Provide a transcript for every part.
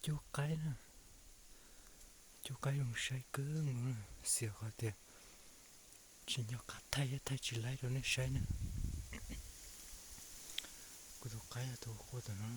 Cub qaib na, cub qaib zoo saib kawg nkaus, xiam qhov tias tsis nco qab thaij, thaij tsis laib rau nej saib na. Kuv tus qaib yog tus quaj tom no.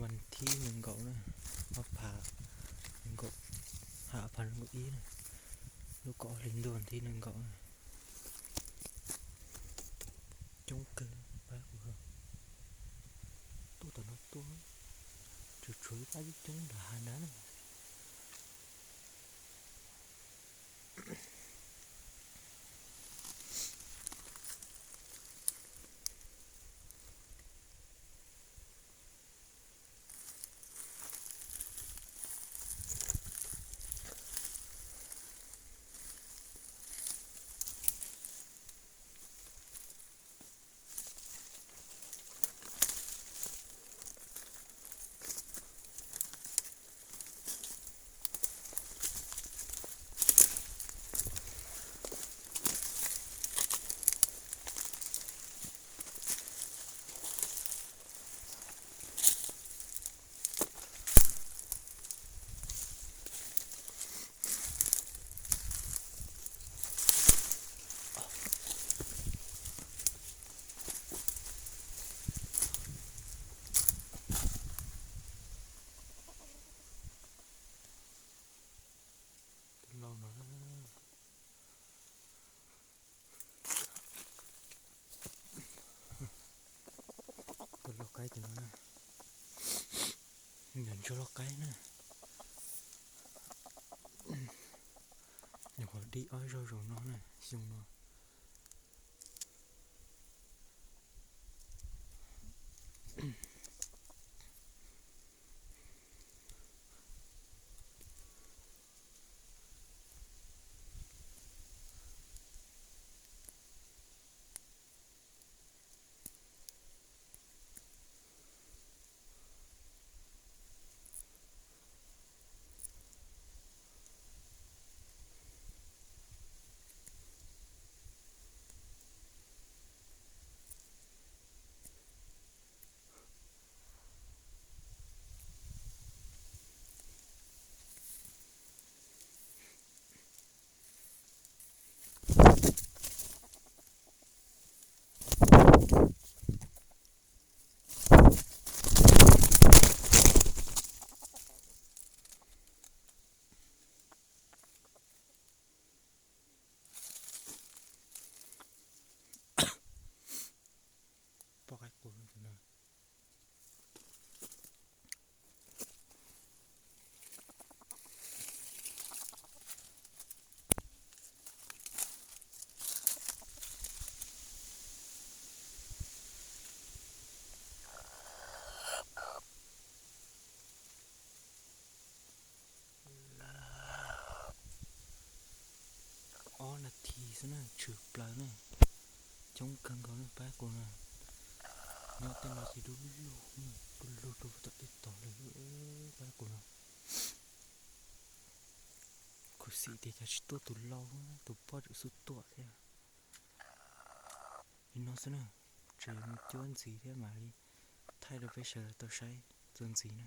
Vas thib nees nkaum na, ob phav nees nkaum, ha, ob phav nees nkaum ib na, lub kaum ob hlis ntuj vas thib nees nkaum na. Coob kawg, pab kuv tuaj tom no tuaj, tsuas tshuav ib pab coob coob nram hav nrad na. Tus lau no, tus lau qaib tus no na, nyob ntsuag lau qaib na. Nyuam qhuav dib ob zaug zaum no na, xyoo no. Poj qaib qus no. Ob nas this xwb na, tshwm plaws na. Coob kawg nkaus na, pab kuv na. Nyob tej no ces du lug, du lug rau tom tej tog lawm, pab kuv na. Khuv xim tias cas tsis tuaj tus lau, tus poj tseem xub tuaj thiab. Li no xwb na, tseem mus cuab ntxiv thiab mam li thaij rau peb sawv daws tau saib txuas ntxiv na.